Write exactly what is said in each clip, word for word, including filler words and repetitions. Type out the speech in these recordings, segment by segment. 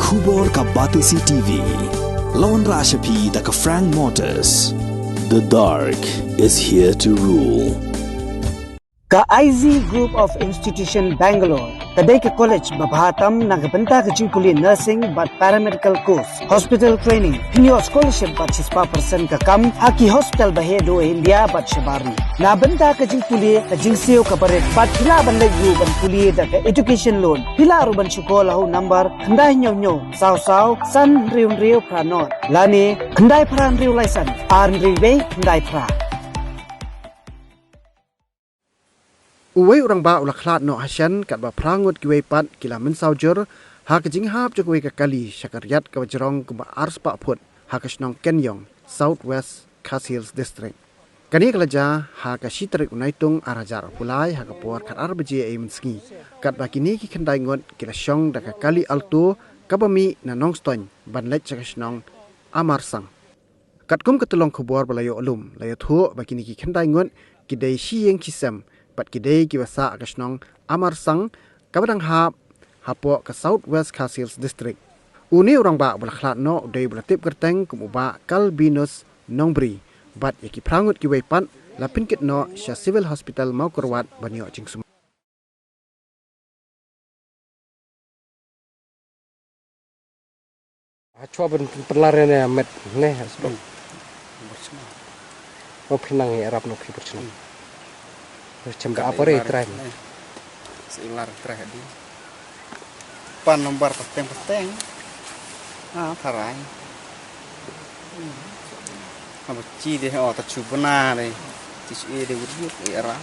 Khubor ka Batesi T V. Lawan Rashapi da ka Frank Motors. The dark is here to rule. Ka I Z Group of Institution Bangalore ka dei ka college ba bha tam na ka bynta ka jingpule nursing bad paramedical course, hospital training, hynñiew scholarship bad shispah percent ka kam ha ki hospital ba heh duh India bad shabar ri. Na bynta ka jingpule ka jingsiew ka barit bad phi lah ban leit ruh ban pule da ka education loan. Phi lah ruh ban shu call ha u number khyndai hynñiew hynñiew saw saw san hynriew hynriew phra nod lane khyndai phra hynriew lai san ar hynriew wei khyndai phra. Uwei u rangbah u la khlad noh ha shen katba phra ngut kiwei pat ki la mynsaw jur ha ka jinghap jong kawei ka kali sha ka riat kaba jrong kumba arspah phut ha ka shnong Kenyong, South West Khasi Hills District. Kane ka la jia ha ka shi tarik u Naitung ar hajar arphew lai ha ka por khatar baje ei mynsngi, katba kine ki khyndai ngut ki la shong da ka kali Alto kaba mih na Nongstoiñ ban leit sha ka shnong Amarsang. Katkum ka tyllong khubor ba la ïoh lum, la ïathuh ba kine ki khyndai ngut ki dei shi ïing shi sem bad ki dei kiba sah ha ka shnong Amarsang kaba dang hap hapoh ka South West Khasi Hills District. Une u rangbah ba la khlad noh u dei ba la tip kyrteng kum u Bah Kalbinus Nongbri bad ïa ki phra ngut kiwei pat la pynkit noh sha Civil Hospital Mawkyrwat ban ïoh jingsumar. Ha chwa ban pynlar ne met ne ha sdok. Hmm. Mo phi nang ïarap no phi bor chna. Hmm. Chem ba apare trai. Se ilar trai di. Pan nombar pateng pateng. Ah, tharai. Aba chi de, oh, ta chu bna de. Chi chu e de wut wut e ra.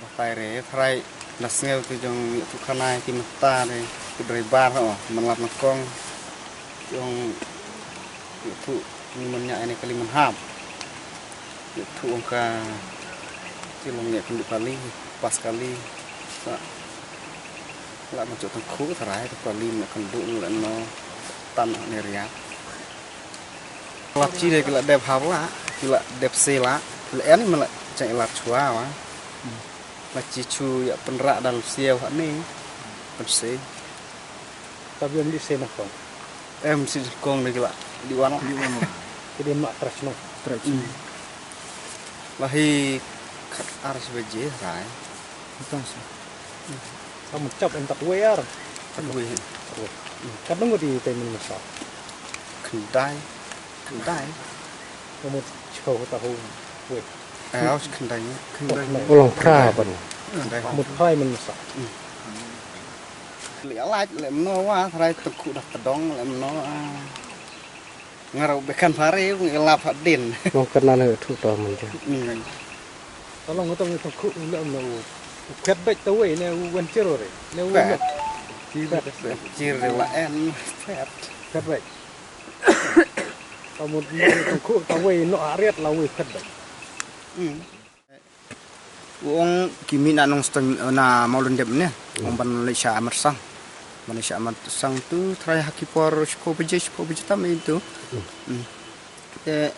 Ba tai re, tharai na sngew tu jong ïa tu khana ki mata de. Tu driver, oh, man lap na kong. Jong ïa tu ni man nya ene kali man hap. Ïa tu ong ka ti long ïa kundu kali, pas kali. Sa la ma chu tang khu tharai tu kali ma kundu la no tan ne ria. La chi de ki la dep hap la, ki la dep se la, ki la en ma la chang ila chwa wa. La chi chu ïa pynra dal siaw ha ni. Pynse. Ta biang di se na kong. Em si kong ni ki la di wan. Di wan. Ki di ma trash no. Trash. Hmm. La hi khat ar si baje rai. Tang si. Kamu chap entak we ar. Kat we. Kat nunggu di te min masa. Khyndai. Khyndai. Kamu chau tahu we. Eh, aus khyndai. Khyndai. Ulang phra ban. Khyndai. Mut phai min masa. Hmm. Le lait le mno wa, tharai tengku dah tedong le mno, ah. Ngarau bekan phare, ngelap hadin. Nong kena ne thu to manja. Hmm. Tolong ngotong ngotong khu le mno. Phet bek tawei ne u wan chiro re. Ne u phet. Phet. Chir re la en phet. Phet bek. Kamu ngotong khu tawei no ariat la wei phet bek. Hmm. U ong ki mih na Nongstoiñ, eh, na Mawlyndep ne. Hmm. Ong ban leit sha Amarsang. Ban leit sha Amarsang tu tharai ha ki por shiphew baje, shiphew baje tam ïa tu. Hmm. Hmm. Te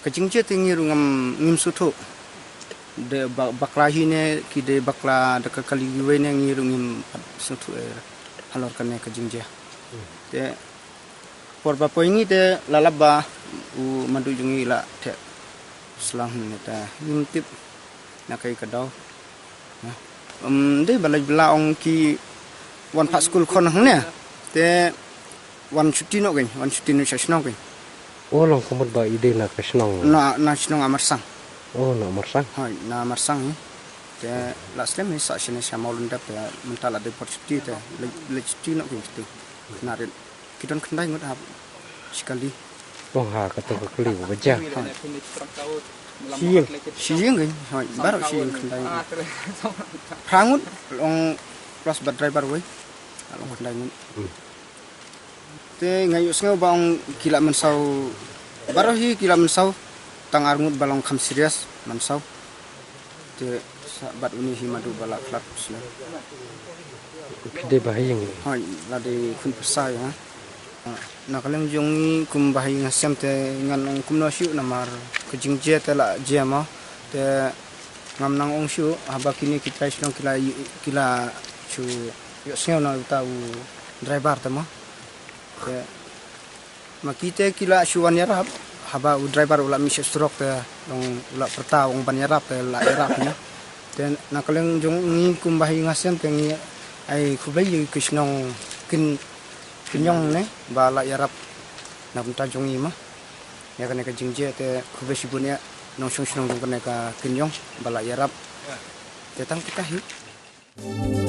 ka jingjia te ngi ruh ngam, ngim sngewthuh. De ba-, bakla hi ne ki de bakla da ka kali kiwei ne ngi ruh ngim pat sngewthuh, eh, halor kane ka jingjia. Hmm. Te por ba poi ngi te la lap ba u madu jong ngi la theh slang ne ta ngim tip na kai ka daw. Na. Um, dei ba la, ba la ong ki wan phah skul khon hangne. Te wan shuti noh kein, wan shuti noh sha shnong kein. Oh, long ka mut ba i dei na ka shnong. Na, na shnong Amarsang. Oh, na Amarsang. Hoi, na Amarsang hi. Te la slem hi sa shane sha Mawlyndep te mynta la dei por shuti te la, la shuti noh kein shuti. Na rit. Ki don khyndai ngut hap shi kali. Bong ha kato ka kali ba ka ja. Shi ïing. Shi ïing kein. Hoi, baroh shi ïing khyndai ngut. Phra ngut long plus bad driver wei. Long khyndai ngut. Hmm. Te nga ïohsngew ba ong ki la mynsaw. Baroh hi ki la mynsaw. Tang ar ngut ba long kham serious mynsaw. Te sa bad une hi madu ba la khlad snem. Phi dei ba ha ïing. Hoi, la dei khun pyrsa ïa nga. Na ka liang jong ngi kum ba ha ïing ha sem te ngan ong kumno shuh namar ka jingjia te la jia mo. Te ngam nang ong shuh haba kine ki trai shnong ki la, ki la shu ïohsngew na uta u Driver te mo. Te ma ki te ki la shu wan ïarap, haba u driver u la mih sha surok te, long u la pyrta ong ban ïarap te la ïarap ïa. Te na ka liang jong ngi kum ba hi nga shem te ngi ai khublei ïa ki shnong Kin, Kynjong ne ba la ïarap na bynta jong ngi mo. Ïa kane ka jingjia te khublei shibun ïa nongshong shnong jong kane ka Kynjong ba la ïarap. Te tang kita hi.